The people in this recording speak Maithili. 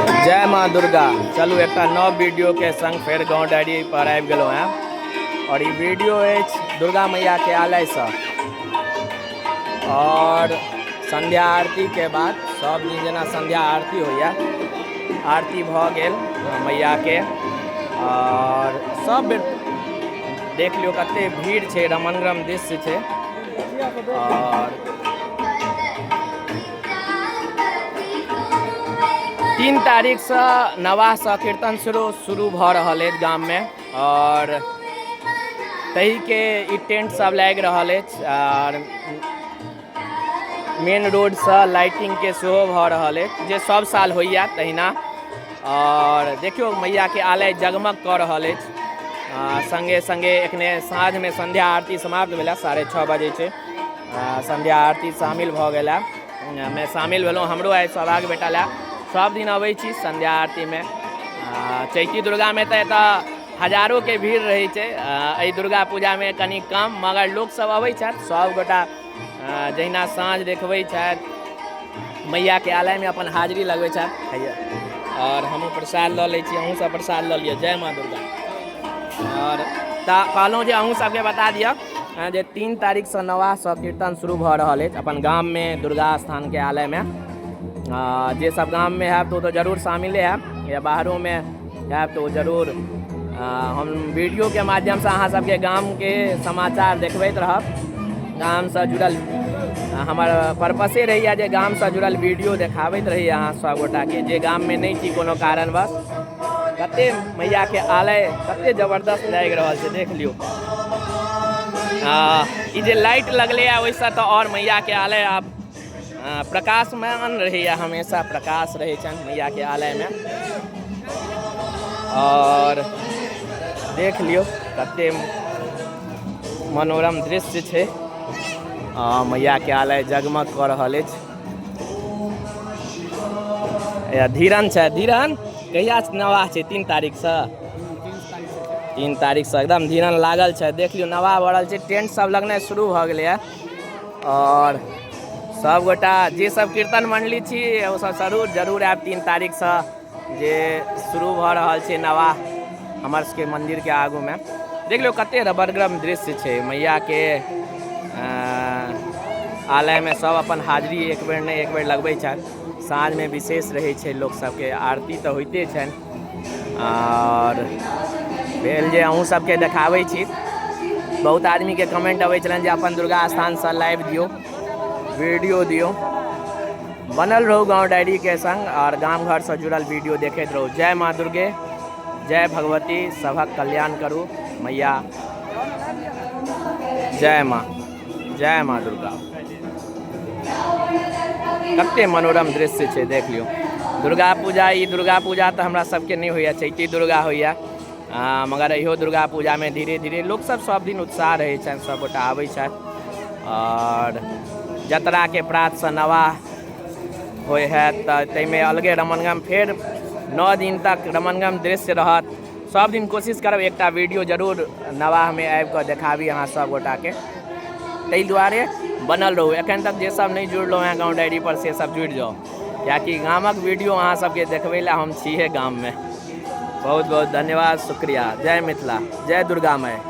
जय माँ दुर्गा। चलू एकटा नव वीडियो के संग फेर गाँव डायरी पर आबि गेलहुँ हैं और ई वीडियो अछि दुर्गा मैया के आलय से और संध्या आरती के बाद सब दिन जेना संध्या आरती होइए, आरती भऽ गेल मैया के और सब बेर देख लियौ कते भीड़ छै, रमणगरम दृश्य छै। और 3 तारीखसँ नवाहसँ कीर्तन शुरू शुरू भऽ रहल अछि गाममे और ताहिके ई टेंट सब लागि रहल अछि आर मेन रोडसँ लाइटिंगके सेहो भऽ रहल अछि जे सब साल होइए तहिना। और देखियौ मैयाके आलय जगमग कऽ रहल अछि। संगे संगे एखने साँझमे संध्या आरती समाप्त भेलै, 6:30 बजै छै। संध्या आरती शामिल भऽ गेल मे शामिल भेलहुँ, हमरो आइ सौभाग्य भेटल है। सब दिन अबै छी संध्या आरतीमे। चैती दुर्गामे तऽ एतऽ हजारोके भीड़ रहै छै, एहि दुर्गा पूजामे कनि कम, मगर लोकसब अबै छथि सबगोटा। जहिना साँझ देखबै छथि मैयाके आलयमे अपन हाजिरी लगबै छथि। और हमहूँ प्रसाद लऽ लै छी, अहूँ सब प्रसाद लऽ लिअ। जय माँ दुर्गा। और तऽ कहलहुँ जे अहूँ सबके बता दिअ जे 3 तारीखसँ नवाहसँ कीर्तन शुरू भऽ रहल अछि अपन गाममे दुर्गा स्थानके आलयमे। जे सब गाममे हैब तऽ ओ तऽ जरूर शामिले हैब, या बाहरोमे हैब तऽ ओ जरूर। हम वीडियोके माध्यमसँ अहाँ सबके गामके समाचार देखबैत रहब। गामसँ जुड़ल हमर पर्पसे रहैए जे गामसँ जुड़ल वीडियो देखाबैत रही अहाँ सब गोटाके, जे गाममे नहि छी कोनो कारणवश। कते मैयाके आलय कते जबरदस्त लागि रहल छै, देख लियौ। ई जे लाइट लगलैए ओहिसँ तऽ आओर मैयाके आलय आब प्रकाशमान रहैए, हमेशा प्रकाश रहै छनि मैयाके आलयमे। और देख लियौ कते मनोरम दृश्य छै। मैयाके आलय जगमग कऽ रहल अछि। धीरन छै, धीरन कहिया नवाह छै? 3 तारीखसँ। 3 तारीखसँ एकदम धीरन लागल छै। देख लियौ नवाह भरल छै, टेंट सब लगनाइ शुरू भऽ गेलैए। और सबगोटा जे सब कीर्तन मंडली छी ओ सब जरूर जरूर आयब 3 तारीखसँ जे शुरू भऽ रहल छै नवाह हमर सबके मन्दिरके आगूमे। देख लियौ कते रबरगरम दृश्य छै। मैयाके आलयमे सब अपन हाजिरी एक बेर नहि एक बेर लगबै छथि। साँझमे विशेष रहै छै लोक सबके आरती तऽ होइते छनि। और भेल जे अहूँ सबके देखाबै छी। बहुत आदमीके कमेंट अबै छलनि जे अपन दुर्गा स्थानसँ लाइव दियौ, वीडियो दियौ। बनल रहू गाँव डायरी के संग और गाम घर से जुड़ल वीडियो देखैत रहू। जय माँ दुर्गे, जय भगवती, सभक कल्याण करू मैया। जय माँ, जय माँ दुर्गा। कते मनोरम दृश्य छै, देख लियौ। दुर्गा पूजा, ई दुर्गा पूजा तऽ हमरा सबके नहि होइए, चैती दुर्गा होइए। मगर इहो दुर्गा पूजामे धीरे धीरे लोक सब सब दिन उत्साह रहै छनि, सब गोटा आबै छथि। और जतराके प्रातसँ नवाह होइ हैत तऽ ताहिमे अलगे रमणगम, फेर 9 दिन तक रमणगम दृश्य रहत। सब दिन कोशिश करब एकटा वीडियो जरूर नवाहमे आबि कऽ देखाबी अहाँ सब गोटाके, ताहि दुआरे बनल रहू। एखन तक जे सब नहि जुड़लहुँ हेँ गाँव डायरी पर से सब जुड़ि जाउ, किएकि गामक वीडियो अहाँ सबके देखबै लए हम छीहे गाममे। बहुत बहुत धन्यवाद, शुक्रिया। जय मिथिला, जय दुर्गा माय।